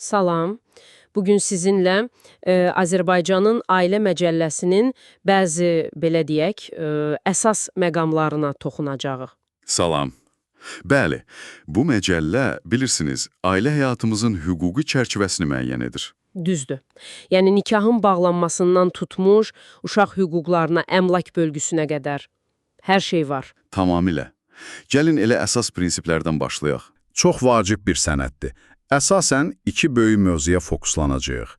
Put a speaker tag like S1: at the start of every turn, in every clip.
S1: Salam. Bugün sizinlə Azərbaycanın Ailə Məcəlləsinin bəzi, belə deyək, əsas məqamlarına toxunacağıq.
S2: Salam. Bəli, bu məcəllə, bilirsiniz, ailə həyatımızın hüquqi çərçivəsini müəyyən edir.
S1: Düzdür. Yəni nikahın bağlanmasından tutmuş, uşaq hüquqlarına, əmlak bölgüsünə qədər hər şey var.
S2: Tamamilə. Gəlin elə əsas prinsiplərdən başlayaq.
S3: Çox vacib bir sənəddir. Əsasən iki böyük mövzuya fokuslanacağıq.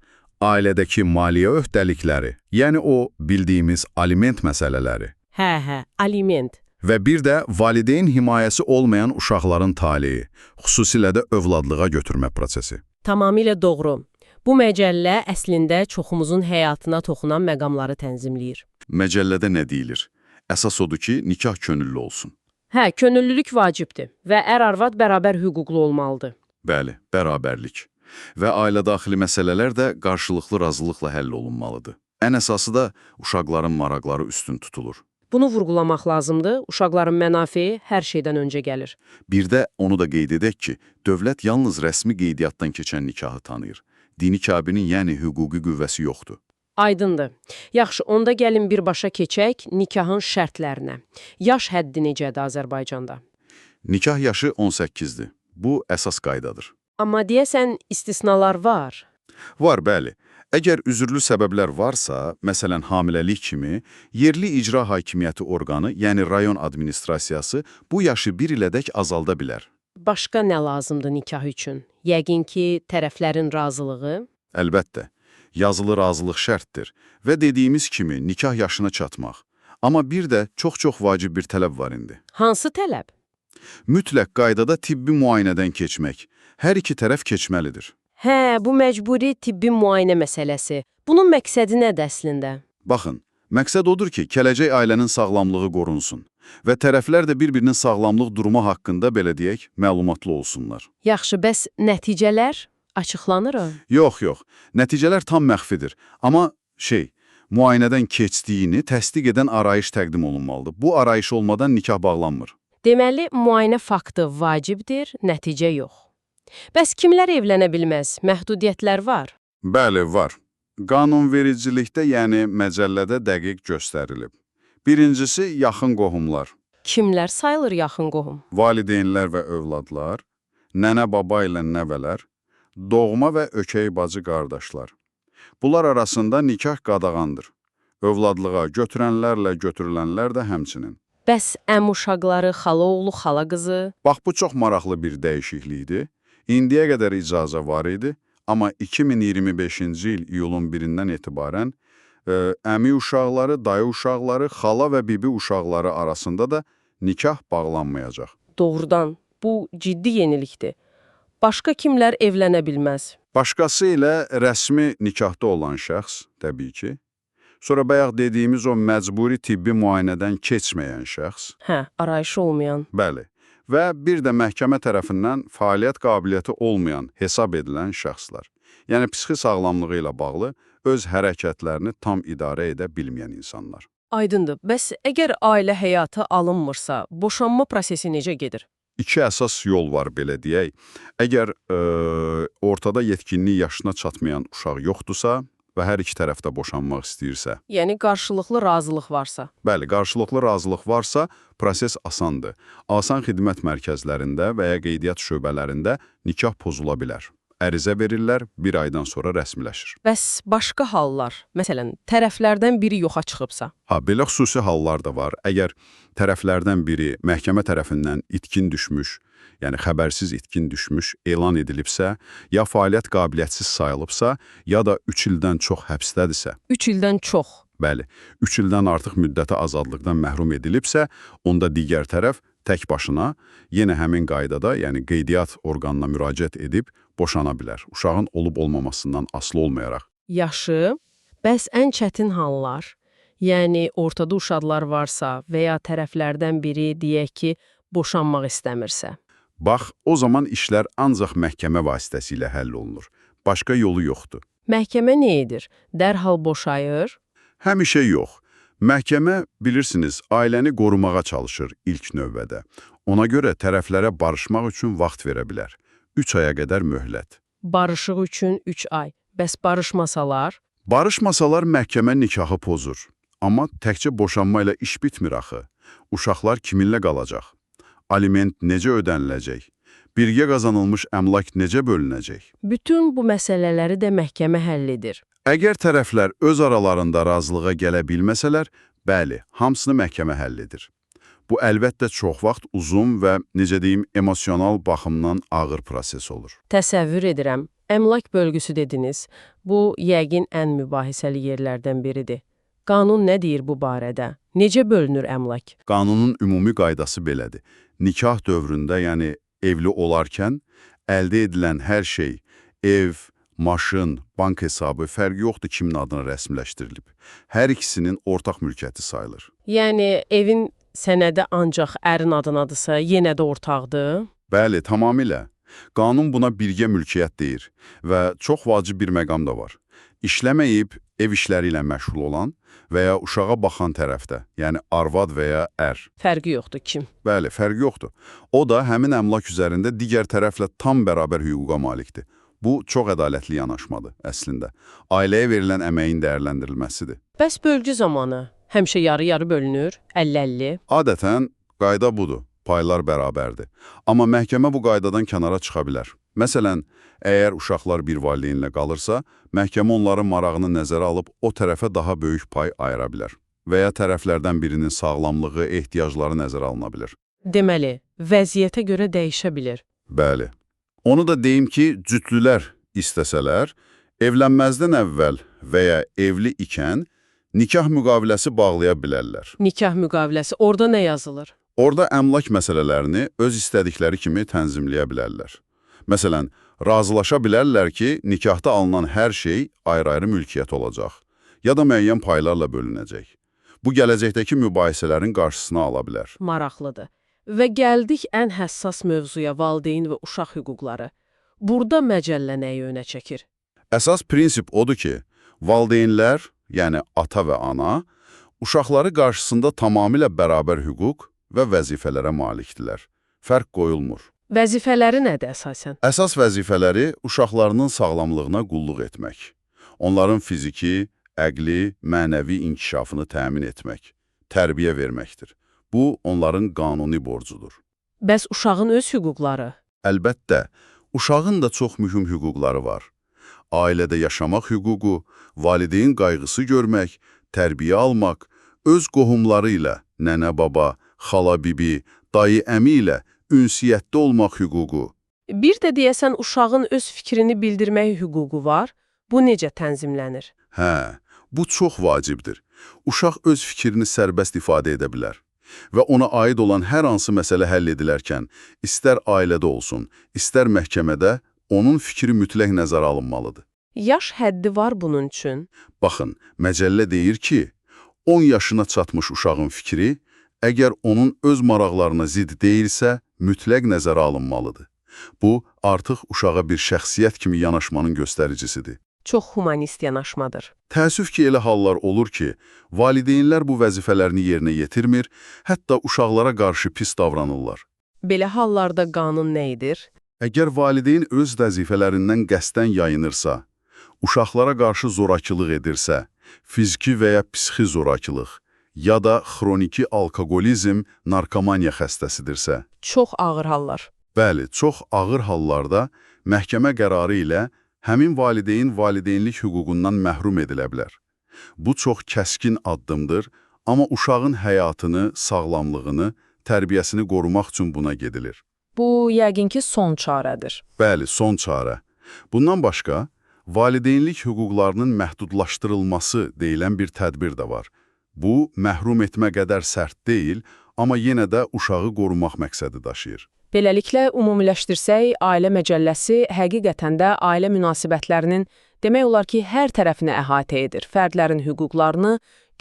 S3: Ailədəki maliyyə öhdəlikləri, yəni o bildiyimiz aliment məsələləri
S1: Hə, aliment.
S3: və bir də valideyn himayəsi olmayan uşaqların taleyi, xüsusilə də övladlığa götürmə prosesi.
S1: Tamamilə doğru. Bu məcəllə əslində çoxumuzun həyatına toxunan məqamları tənzimləyir.
S2: Məcəllədə nə deyilir? Əsas odur ki, nikah könüllü olsun.
S1: Hə, könüllülük vacibdir və ər-arvad bərabər hüquqlu olmalıdır.
S2: Bəli, bərabərlik. Və ailə daxili məsələlər də qarşılıqlı razılıqla həll olunmalıdır. Ən əsası da uşaqların maraqları üstün tutulur.
S1: Bunu vurğulamaq lazımdır. Uşaqların mənafeyi hər şeydən öncə gəlir.
S2: Bir də onu da qeyd edək ki, dövlət yalnız rəsmi qeydiyyatdan keçən nikahı tanıyır. Dini kabinin yəni hüquqi qüvvəsi yoxdur.
S1: Aydındır. Yaxşı, onda gəlin birbaşa keçək nikahın şərtlərinə. Yaş həddi necədir Azərbaycanda?
S2: Nikah yaşı 18-dir. Bu əsas qaydadır.
S1: Amma deyəsən istisnalar var.
S2: Var, bəli. Əgər üzürlü səbəblər varsa, məsələn hamiləlik kimi, yerli icra hakimiyyəti orqanı, yəni rayon administrasiyası bu yaşı bir ilədək azalda bilər.
S1: Başqa nə lazımdır nikah üçün? Yəqin ki, tərəflərin razılığı.
S2: Əlbəttə, yazılı razılıq şərtdir və dediyimiz kimi nikah yaşına çatmaq. Amma bir də çox-çox vacib bir tələb var indi.
S1: Hansı tələb?
S2: Mütləq qaydada tibbi müayinədən keçmək. Hər iki tərəf keçməlidir.
S1: Hə, bu məcburi tibbi müayinə məsələsi. Bunun məqsədi nədir əslində?
S2: Baxın, məqsəd odur ki, gələcək ailənin sağlamlığı qorunsun və tərəflər də bir-birinin sağlamlıq durumu haqqında belə deyək, məlumatlı olsunlar.
S1: Yaxşı, bəs nəticələr açıqlanır?
S2: Yox, yox. Nəticələr tam məxfidir. Amma müayinədən keçdiyini təsdiq edən arayış təqdim olunmalıdır. Bu arayış olmadan nikah bağlanmır.
S1: Deməli, müayinə faktı vacibdir, nəticə yox. Bəs kimlər evlənə bilməz? Məhdudiyyətlər var.
S2: Bəli, var. Qanunvericilikdə, yəni məcəllədə dəqiq göstərilib. Birincisi, yaxın qohumlar.
S1: Kimlər sayılır yaxın qohum?
S2: Valideynlər və övladlar, nənə-baba ilə nəvələr, doğma və ökey bacı qardaşlar. Bunlar arasında nikah qadağandır. Övladlığa götürənlərlə götürülənlər də həmçinin.
S1: Bəs əm uşaqları, xalaoğlu, xala qızı?
S2: Bax, bu çox maraqlı bir dəyişiklikdir. İndiyə qədər icazə var idi, amma 2025-ci il iyulun 1-dən etibarən əmi uşaqları, dayı uşaqları, xala və bibi uşaqları arasında da nikah bağlanmayacaq.
S1: Doğrudan, bu ciddi yenilikdir. Başqa kimlər evlənə bilməz?
S2: Başqası ilə rəsmi nikahda olan şəxs, təbii ki. Sonra bayaq dediyimiz o məcburi tibbi müayinədən keçməyən şəxs.
S1: Hə, arayışı olmayan.
S2: Bəli. Və bir də məhkəmə tərəfindən fəaliyyət qabiliyyəti olmayan hesab edilən şəxslər. Yəni psixi sağlamlığı ilə bağlı öz hərəkətlərini tam idarə edə bilməyən insanlar.
S1: Aydındır. Bəs əgər ailə həyata alınmırsa, boşanma prosesi necə gedir?
S2: İki əsas yol var belə deyək. Əgər ortada yetkinlik yaşına çatmayan uşaq yoxdursa və hər iki tərəf də boşanmaq istəyirsə,
S1: Yəni qarşılıqlı razılıq varsa.
S2: bəli, qarşılıqlı razılıq varsa, proses asandır. Asan xidmət mərkəzlərində və ya qeydiyyat şöbələrində nikah pozula bilər. Ərizə verirlər, bir aydan sonra rəsmiləşir.
S1: Bəs başqa hallar, məsələn, tərəflərdən biri yoxa çıxıbsa?
S2: Ha, belə xüsusi hallar da var. Əgər tərəflərdən biri məhkəmə tərəfindən itkin düşmüş, yəni xəbərsiz itkin düşmüş elan edilibsə, ya fəaliyyət qabiliyyətsiz sayılıbsa, ya da 3 ildən çox həbsdədirsə,
S1: 3 ildən çox.
S2: bəli, 3 ildən artıq müddətə azadlıqdan məhrum edilibsə, onda digər tərəf tək başına yenə həmin qaydada, yəni qeydiyyat orqanına müraciət edib boşana bilər. Uşağın olub-olmamasından asılı olmayaraq.
S1: Yaşı, bəs ən çətin hallar, yəni ortada uşaqlar varsa və ya tərəflərdən biri deyək ki, boşanmaq istəmirsə.
S2: Bax, o zaman işlər ancaq məhkəmə vasitəsilə həll olunur. Başqa yolu yoxdur.
S1: Məhkəmə nə edir? Dərhal boşayır?
S2: Həmişə yox. Məhkəmə, bilirsiniz, ailəni qorumağa çalışır ilk növbədə. Ona görə tərəflərə barışmaq üçün vaxt verə bilər. 3 aya qədər möhlət.
S1: Barışıq üçün 3 ay. Bəs barışmasalar?
S2: Barışmasalar məhkəmə nikahı pozur. Amma təkcə boşanma ilə iş bitmir axı. Uşaqlar kiminlə qalacaq? Aliment necə ödəniləcək? Birgə qazanılmış əmlak necə bölünəcək?
S1: Bütün bu məsələləri də məhkəmə həll edir.
S2: Əgər tərəflər öz aralarında razılığa gələ bilməsələr, bəli, hamısını məhkəmə həll edir. Bu əlbəttə çox vaxt uzun və, necə deyim, emosional baxımdan ağır proses olur.
S1: Təsəvvür edirəm, əmlak bölgüsü dediniz. Bu, yəqin ən mübahisəli yerlərdən biridir. Qanun nə deyir bu barədə? Necə bölünür əmlak?
S2: Qanunun ümumi qaydası belədir. Nikah dövründə, yəni evli olarkən əldə edilən hər şey, ev, maşın, bank hesabı fərqi yoxdur kimin adına rəsmiləşdirilib. Hər ikisinin ortaq mülkiyyəti sayılır.
S1: Yəni, evin sənədi ancaq ərin adınadırsa, yenə də ortaqdır.
S2: Bəli, tamamilə. Qanun buna birgə mülkiyyət deyir və çox vacib bir məqam da var. İşləməyib ev işləri ilə məşğul olan və ya uşağa baxan tərəfdə, yəni arvad və ya ər.
S1: Fərqi yoxdur kim?
S2: Bəli, fərqi yoxdur. O da həmin əmlak üzərində digər tərəflə tam bərabər hüquqa malikdir. Bu, çox ədalətli yanaşmadır əslində. Ailəyə verilən əməyin dəyərləndirilməsidir.
S1: Bəs bölgü zamanı həmişə yarı-yarı bölünür, 50-50.
S2: Adətən qayda budur, paylar bərabərdir. Amma məhkəmə bu qaydadan kənara çıxa bilər. Məsələn, əgər uşaqlar bir valideynlə qalırsa, məhkəmə onların marağını nəzərə alıb o tərəfə daha böyük pay ayıra bilər. Və ya tərəflərdən birinin sağlamlığı, ehtiyacları nəzərə alına bilər.
S1: Deməli, vəziyyətə görə dəyişə bilir.
S2: Bəli. Onu da deyim ki, cütlülər istəsələr, evlənməzdən əvvəl və ya evli ikən nikah müqaviləsi bağlaya bilərlər.
S1: Nikah müqaviləsi orada nə yazılır?
S2: Orada əmlak məsələlərini öz istədikləri kimi tənzimləyə bilərlər. Məsələn, razılaşa bilərlər ki, nikahda alınan hər şey ayrı-ayrı mülkiyyət olacaq ya da müəyyən paylarla bölünəcək. Bu, gələcəkdəki mübahisələrin qarşısını ala bilər.
S1: Maraqlıdır. Və gəldik ən həssas mövzuya valideyn və uşaq hüquqları. Burada məcəllə nəyi önə çəkir?
S2: Əsas prinsip odur ki, valideynlər, yəni ata və ana, uşaqları qarşısında tamamilə bərabər hüquq və vəzifələrə malikdirlər. Fərq qoyulmur.
S1: Vəzifələri nədir əsasən?
S2: Əsas vəzifələri uşaqlarının sağlamlığına qulluq etmək, onların fiziki, əqli, mənəvi inkişafını təmin etmək, tərbiyə verməkdir. Bu, onların qanuni borcudur.
S1: Bəs uşağın öz hüquqları?
S2: Əlbəttə, uşağın da çox mühüm hüquqları var. Ailədə yaşamaq hüququ, valideyn qayğısı görmək, tərbiyə almaq, öz qohumları ilə, nənə-baba, xala-bibi, dayı-əmi ilə ünsiyyətdə olmaq hüququ.
S1: Bir də deyəsən uşağın öz fikrini bildirmək hüququ var. Bu necə tənzimlənir?
S2: Hə, bu çox vacibdir. Uşaq öz fikrini sərbəst ifadə edə bilər və ona aid olan hər hansı məsələ həll edilərkən, istər ailədə olsun, istər məhkəmədə, onun fikri mütləq nəzərə alınmalıdır.
S1: Yaş həddi var bunun üçün.
S2: Baxın, məcəllə deyir ki, 10 yaşına çatmış uşağın fikri, əgər onun öz maraqlarına zidd deyilsə, mütləq nəzərə alınmalıdır. Bu, artıq uşağa bir şəxsiyyət kimi yanaşmanın göstəricisidir.
S1: Çox humanist yanaşmadır.
S2: Təəssüf ki, elə hallar olur ki, valideynlər bu vəzifələrini yerinə yetirmir, hətta uşaqlara qarşı pis davranırlar.
S1: Belə hallarda qanun nə edir?
S2: Əgər valideyn öz vəzifələrindən qəsdən yayınırsa, uşaqlara qarşı zorakılıq edirsə, fiziki və ya psixi zorakılıq, ya da xroniki alkoqolizm, narkomaniya xəstəsidirsə,
S1: Çox ağır hallar.
S2: bəli, çox ağır hallarda məhkəmə qərarı ilə həmin valideyn valideynlik hüququndan məhrum edilə bilər. Bu çox kəskin addımdır, amma uşağın həyatını, sağlamlığını, tərbiyəsini qorumaq üçün buna gedilir.
S4: Bu, yəqin ki, son çarədir.
S2: Bəli, son çarə. Bundan başqa, valideynlik hüquqlarının məhdudlaşdırılması deyilən bir tədbir də var. Bu, məhrum etmə qədər sərt deyil, amma yenə də uşağı qorumaq məqsədi daşıyır.
S4: Beləliklə, ümumiləşdirsək, Ailə Məcəlləsi həqiqətən də ailə münasibətlərinin demək olar ki, hər tərəfini əhatə edir. Fərdlərin hüquqlarını,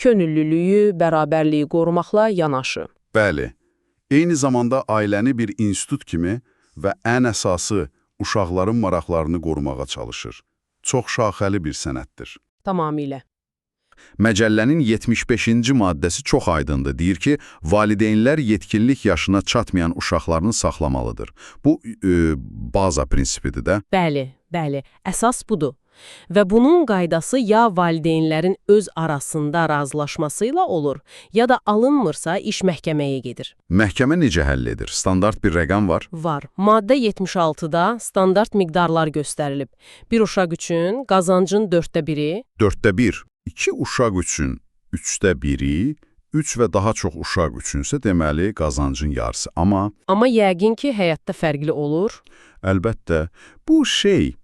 S4: könüllülüyü, bərabərliyi qorumaqla yanaşı.
S2: Bəli, eyni zamanda ailəni bir institut kimi və ən əsası uşaqların maraqlarını qorumağa çalışır. Çox şaxəli bir sənəddir.
S1: Tamamilə.
S3: Məcəllənin 75-ci maddəsi çox aydındır. Deyir ki, valideynlər yetkinlik yaşına çatmayan uşaqlarını saxlamalıdır. Bu, baza prinsipidir də.
S1: Bəli, Bəli, əsas budur. Və bunun qaydası ya valideynlərin öz arasında razılaşmasıyla olur, ya da alınmırsa iş məhkəməyə gedir.
S3: Məhkəmə necə həll edir? Standart bir rəqəm var.
S1: Var. Maddə 76-da standart miqdarlar göstərilib. Bir uşaq üçün qazancın 1/4-i,
S3: 1/4. 2 uşaq üçün 1/3-i, 3 və daha çox uşaq üçünsə deməli qazancın yarısı. Amma
S1: amma yəqin ki, həyatda fərqli olur.
S3: əlbəttə bu şey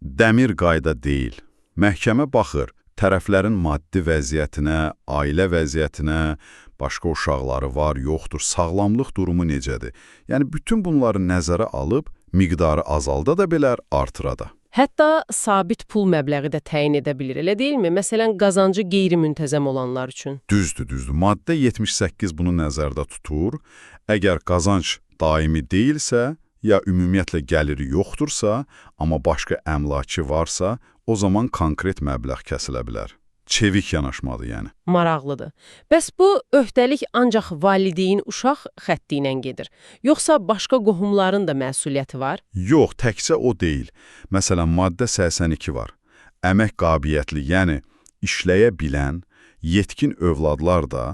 S3: dəmir qayda deyil. Məhkəmə baxır tərəflərin maddi vəziyyətinə, ailə vəziyyətinə, başqa uşaqları var, yoxdur, sağlamlıq durumu necədir. Yəni bütün bunları nəzərə alıb miqdarı azalda da bilər, artıra da.
S1: Hətta sabit pul məbləği də təyin edə bilir, elə deyilmi? Məsələn, qazancı qeyri-müntəzəm olanlar üçün.
S3: Düzdür, düzdür. Maddə 78 bunu nəzərdə tutur. Əgər qazanc daimi deyilsə, ya ümumiyyətlə gəliri yoxdursa, amma başqa əmlakı varsa, o zaman konkret məbləğ kəsilə bilər. Çevik yanaşmadır yəni.
S1: Maraqlıdır. Bəs bu öhdəlik ancaq valideyn-uşaq xətti ilə gedir. Yoxsa başqa qohumların da məsuliyyəti var?
S3: Yox, təkcə o deyil. Məsələn, maddə 82 var. Əmək qabiliyyətli, yəni işləyə bilən, yetkin övladlar da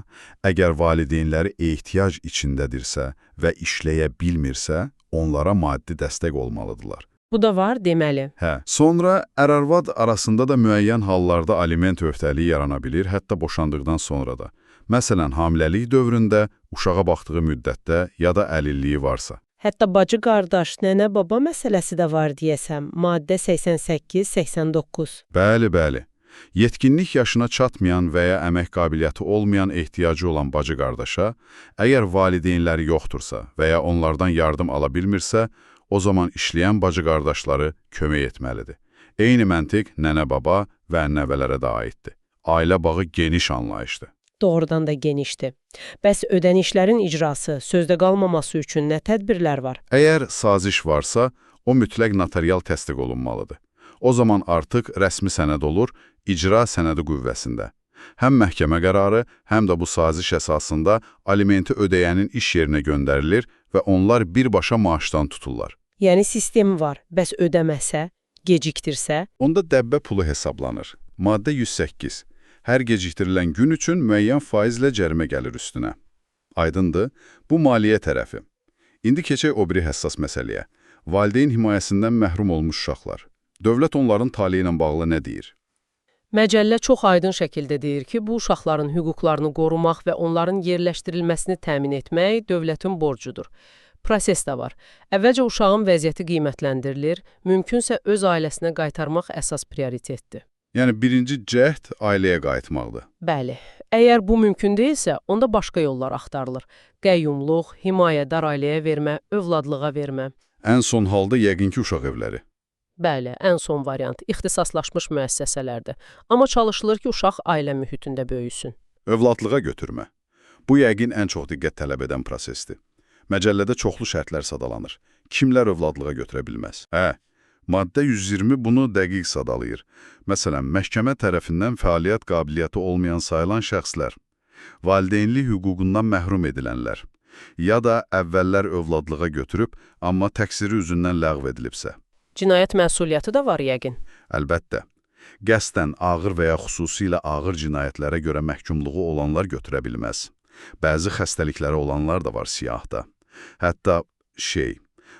S3: əgər valideynləri ehtiyac içindədirsə və işləyə bilmirsə, onlara maddi dəstək olmalıdırlar.
S1: Bu da var deməli.
S3: Hə. Sonra ər-arvad arasında da müəyyən hallarda aliment öhdəliyi yarana bilir, hətta boşandıqdan sonra da. Məsələn, hamiləlik dövründə, uşağa baxdığı müddətdə ya da əlilliyi varsa.
S1: Hətta bacı-qardaş, nənə-baba məsələsi də var deyəsəm. Maddə 88-89.
S3: Bəli, bəli. Yetkinlik yaşına çatmayan və ya əmək qabiliyyəti olmayan ehtiyacı olan bacı-qardaşa, əgər valideynləri yoxdursa və ya onlardan yardım ala bilmirsə, o zaman işləyən bacı-qardaşları kömək etməlidir. Eyni məntiq nənə-baba və nəvələrə də aiddir. Ailə bağı geniş anlayışdır.
S1: Doğrudan da genişdir. Bəs ödənişlərin icrası, sözdə qalmaması üçün nə tədbirlər var?
S3: Əgər saziş varsa, o mütləq notarial təsdiq olunmalıdır. O zaman artıq rəsmi sənəd olur, icra sənədi qüvvəsində. Həm məhkəmə qərarı, həm də bu saziş əsasında alimenti ödəyənin iş yerinə göndərilir və onlar birbaşa maaşdan tuturlar.
S1: Yəni sistem var, bəs ödəməsə, gecikdirsə?
S3: Onda dəbbə pulu hesablanır. Maddə 108. Hər gecikdirilən gün üçün müəyyən faizlə cərimə gəlir üstünə. Aydındır, bu maliyyə tərəfi. İndi keçək o biri həssas məsələyə. Valideyn himayəsindən məhrum olmuş uşaqlar. Dövlət onların taleyi ilə bağlı nə deyir?
S1: Məcəllə çox aydın şəkildə deyir ki, bu uşaqların hüquqlarını qorumaq və onların yerləşdirilməsini təmin etmək dövlətin borcudur. Proses də var. Əvvəlcə uşağın vəziyyəti qiymətləndirilir, mümkünsə öz ailəsinə qaytarmaq əsas prioritetdir.
S3: Yəni birinci cəhd ailəyə qayıtmaqdır.
S1: Bəli, əgər bu mümkün deyilsə, onda başqa yollar axtarılır. Qəyyumluq, himayədar ailəyə vermə, övladlığa vermə.
S3: Ən son halda yəqin ki uşaq evləri.
S1: Bəli, ən son variant ixtisaslaşmış müəssisələrdir. Amma çalışılır ki, uşaq ailə mühitində böyüsün.
S3: Övladlığa götürmə. Bu yəqin ən çox diqqət tələb edən prosesdir. Məcəllədə çoxlu şərtlər sadalanır. Kimlər övladlığa götürə bilməz? Hə, maddə 120 bunu dəqiq sadalayır. Məsələn, məhkəmə tərəfindən fəaliyyət qabiliyyəti olmayan sayılan şəxslər, valideynlik hüququndan məhrum edilənlər ya da əvvəllər övladlığa götürüb, amma təqsiri üzündən ləğv edilibsə.
S1: Cinayət məsuliyyəti də var yəqin.
S3: Əlbəttə, qəsdən ağır və ya xüsusilə ağır cinayətlərə görə məhkumluğu olanlar götürə bilməz. Bəzi xəstəlikləri olanlar da var siyahıda. Hətta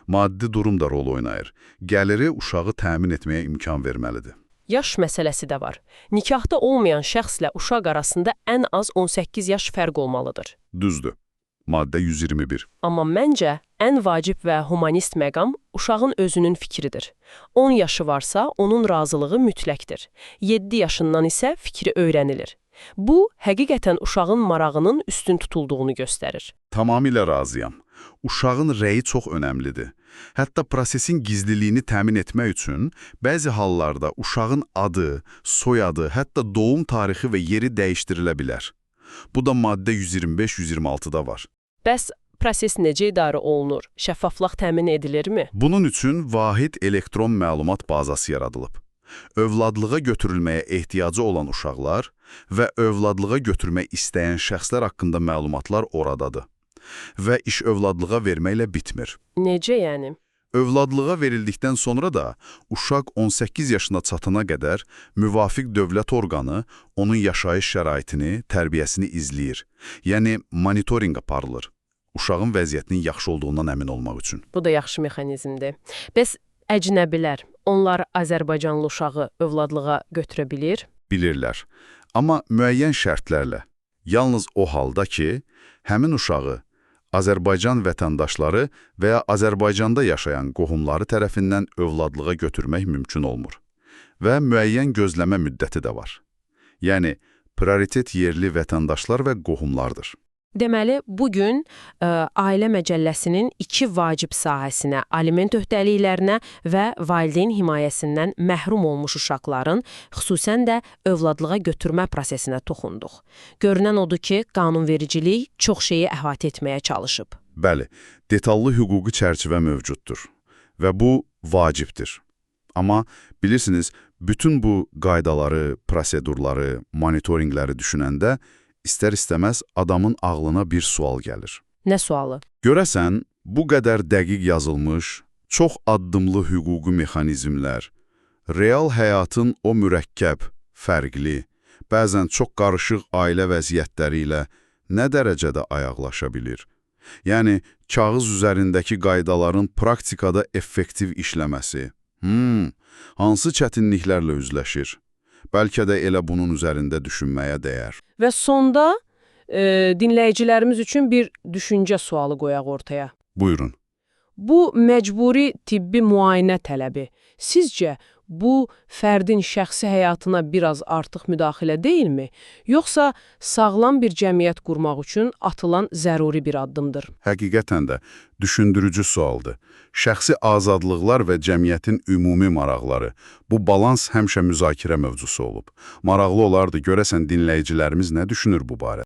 S3: maddi durum da rol oynayır. Gəliri uşağı təmin etməyə imkan verməlidir.
S1: Yaş məsələsi də var. Nikahda olmayan şəxslə uşaq arasında ən az 18 yaş fərq olmalıdır.
S3: Düzdür. Maddə 121.
S1: Amma məncə ən vacib və humanist məqam uşağın özünün fikridir. 10 yaşı varsa, onun razılığı mütləqdir. 7 yaşından isə fikri öyrənilir. Bu, həqiqətən uşağın marağının üstün tutulduğunu göstərir.
S3: Tamamilə razıyam. Uşağın rəyi çox önəmlidir. Hətta prosesin gizliliyini təmin etmək üçün bəzi hallarda uşağın adı, soyadı, hətta doğum tarixi və yeri dəyişdirilə bilər. Bu da maddə 125-126-da var.
S1: Bəs proses necə idarə olunur? Şəffaflıq təmin edilirmi?
S3: Bunun üçün vahid elektron məlumat bazası yaradılıb. Övladlığa götürülməyə ehtiyacı olan uşaqlar və övladlığa götürmək istəyən şəxslər haqqında məlumatlar oradadır. Və iş övladlığa verməklə bitmir.
S1: Necə yəni?
S3: Övladlığa verildikdən sonra da uşaq 18 yaşına çatana qədər müvafiq dövlət orqanı onun yaşayış şəraitini, tərbiyəsini izləyir. Yəni monitorinq aparılır. Uşağın vəziyyətinin yaxşı olduğundan əmin olmaq üçün.
S1: Bu da yaxşı mexanizmdir. Bəs əcnəbilər, onlar Azərbaycanlı uşağı övladlığa götürə bilir?
S3: Bilirlər. Amma müəyyən şərtlərlə. Yalnız o halda ki, həmin uşağı Azərbaycan vətəndaşları və ya Azərbaycanda yaşayan qohumları tərəfindən övladlığa götürmək mümkün olmur. Və müəyyən gözləmə müddəti də var. Yəni, prioritet yerli vətəndaşlar və qohumlardır.
S1: Deməli, bu gün Ailə Məcəlləsinin iki vacib sahəsinə, aliment öhdəliklərinə və valideyn himayəsindən məhrum olmuş uşaqların, xüsusən də övladlığa götürmə prosesinə toxunduq. Görünən odur ki, qanunvericilik çox şeyi əhatə etməyə çalışıb.
S3: Bəli, detallı hüquqi çərçivə mövcuddur və bu vacibdir. Amma bilirsiniz, bütün bu qaydaları, prosedurları, monitorinqləri düşünəndə istər-istəməz adamın ağlına bir sual gəlir.
S1: Nə sualı?
S3: Görəsən, bu qədər dəqiq yazılmış, çox addımlı hüquqi mexanizmlər, real həyatın o mürəkkəb, fərqli, bəzən çox qarışıq ailə vəziyyətləri ilə nə dərəcədə ayaqlaşa bilir? Yəni, kağız üzərindəki qaydaların praktikada effektiv işləməsi, hansı çətinliklərlə üzləşir? Bəlkə də elə bunun üzərində düşünməyə dəyər.
S1: Və sonda dinləyicilərimiz üçün bir düşüncə sualı qoyaq ortaya.
S3: Buyurun.
S1: Bu məcburi tibbi müayinə tələbi. Sizcə bu fərdin şəxsi həyatına biraz artıq müdaxilə deyilmi? Yoxsa sağlam bir cəmiyyət qurmaq üçün atılan zəruri bir addımdır?
S3: Həqiqətən də düşündürücü sualdır. Şəxsi azadlıqlar və cəmiyyətin ümumi maraqları. Bu balans həmişə müzakirə mövzusu olub. Maraqlı olardı görəsən dinləyicilərimiz nə düşünür bu barədə?